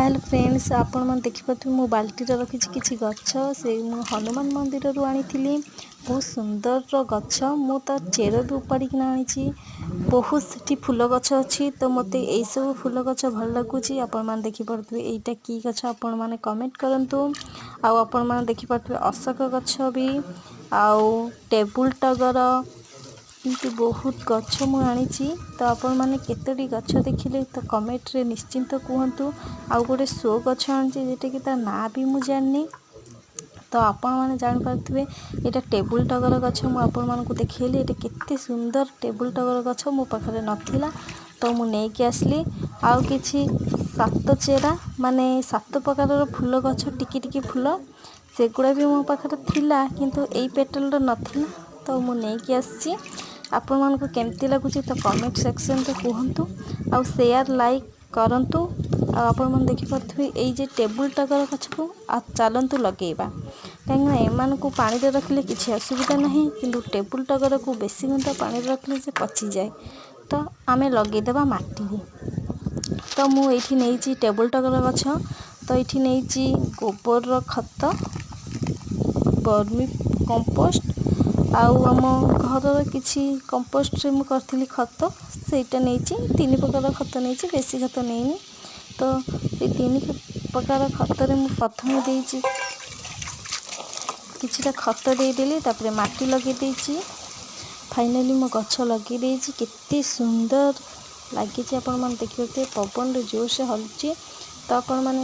Hello friends, ଆପଣମାନେ ଦେଖିପାରୁଥିବେ, ମୁଁ ବାଲ୍ଟିରେ ରଖିଛି କିଛି ଗଛ। ସେ ମୁଁ ହନୁମାନ ମନ୍ଦିରରୁ ଆଣିଥିଲି। ବହୁତ ସୁନ୍ଦରର ଗଛ। ମୁଁ ତା ଚେର ବି ଉପାଡ଼ିକିନା ଆଣିଛି। ବହୁତ ସେଠି ଫୁଲ ଗଛ ଅଛି। ତ ମୋତେ ଏଇସବୁ ଫୁଲ ଗଛ ଭଲ ଲାଗୁଛି। ଆପଣମାନେ ଦେଖିପାରୁଥିବେ, ଏଇଟା କି ଗଛ, ଆପଣମାନେ କମେଣ୍ଟ କରନ୍ତୁ। ଆଉ ଆପଣମାନେ ଦେଖିପାରୁଥିବେ, ଅଶୋକ ଗଛ ବି ଆଉ ଟେବୁଲ୍ ଟଗର, ଏମିତି ବହୁତ ଗଛ ମୁଁ ଆଣିଛି। ତ ଆପଣମାନେ କେତୋଟି ଗଛ ଦେଖିଲେ, ତ କମେଣ୍ଟରେ ନିଶ୍ଚିନ୍ତ କୁହନ୍ତୁ। ଆଉ ଗୋଟେ ଶୋ ଗଛ ଆଣିଛି, ଯେଉଁଟାକି ତା ନାଁ ବି ମୁଁ ଜାଣିନି। ତ ଆପଣମାନେ ଜାଣିପାରୁଥିବେ, ଏଇଟା ଟେବୁଲ୍ ଟଗର ଗଛ। ମୁଁ ଆପଣମାନଙ୍କୁ ଦେଖେଇଲି, ଏଇଟା କେତେ ସୁନ୍ଦର ଟେବୁଲ୍ ଟଗର ଗଛ। ମୋ ପାଖରେ ନଥିଲା, ତ ମୁଁ ନେଇକି ଆସିଲି। ଆଉ କିଛି ସାତ ଚେରା, ମାନେ ସାତ ପ୍ରକାରର ଫୁଲ ଗଛ, ଟିକି ଟିକି ଫୁଲ, ସେଗୁଡ଼ା ବି ମୋ ପାଖରେ ଥିଲା, କିନ୍ତୁ ଏଇ ପେଟଲର ନଥିଲା, ତ ମୁଁ ନେଇକି ଆସିଛି। ଆପଣମାନଙ୍କୁ କେମିତି ଲାଗୁଛି, ତ କମେଣ୍ଟ ସେକ୍ସନରେ କୁହନ୍ତୁ ଆଉ ସେୟାର, ଲାଇକ୍ କରନ୍ତୁ। ଆଉ ଆପଣମାନେ ଦେଖିପାରୁଥିବେ, ଏଇ ଯେ ଟେବୁଲ୍ ଟଗର ଗଛକୁ ଆଉ ଚାଲନ୍ତୁ ଲଗେଇବା, କାହିଁକିନା ଏମାନଙ୍କୁ ପାଣିରେ ରଖିଲେ କିଛି ଅସୁବିଧା ନାହିଁ, କିନ୍ତୁ ଟେବୁଲ୍ ଟଗରକୁ ବେଶୀ ଘଣ୍ଟା ପାଣିରେ ରଖିଲେ ସେ ପଚିଯାଏ। ତ ଆମେ ଲଗେଇଦେବା ମାଟିରେ। ତ ମୁଁ ଏଇଠି ନେଇଛି ଟେବୁଲ୍ ଟଗର ଗଛ। ତ ଏଇଠି ନେଇଛି ଗୋବରର ଖତ, ବର୍ମି କମ୍ପୋଷ୍ଟ ଆଉ ଆମ ଘରର କିଛି କମ୍ପୋଷ୍ଟରେ ମୁଁ କରିଥିଲି ଖତ, ସେଇଟା ନେଇଛି। ତିନି ପ୍ରକାର ଖତ ନେଇଛି, ବେଶୀ ଖତ ନେଇନି। ତ ସେଇ ତିନି ପ୍ରକାର ଖତରେ ମୁଁ ପ୍ରଥମେ ଦେଇଛି, କିଛିଟା ଖତ ଦେଇଦେଲି, ତାପରେ ମାଟି ଲଗେଇ ଦେଇଛି। ଫାଇନାଲି ମୋ ଗଛ ଲଗେଇ ଦେଇଛି। କେତେ ସୁନ୍ଦର ଲାଗିଛି, ଆପଣମାନେ ଦେଖିପାରୁଥିବେ। ପବନରେ ଜୋରସେ ହଲୁଛି। ତ ଆପଣମାନେ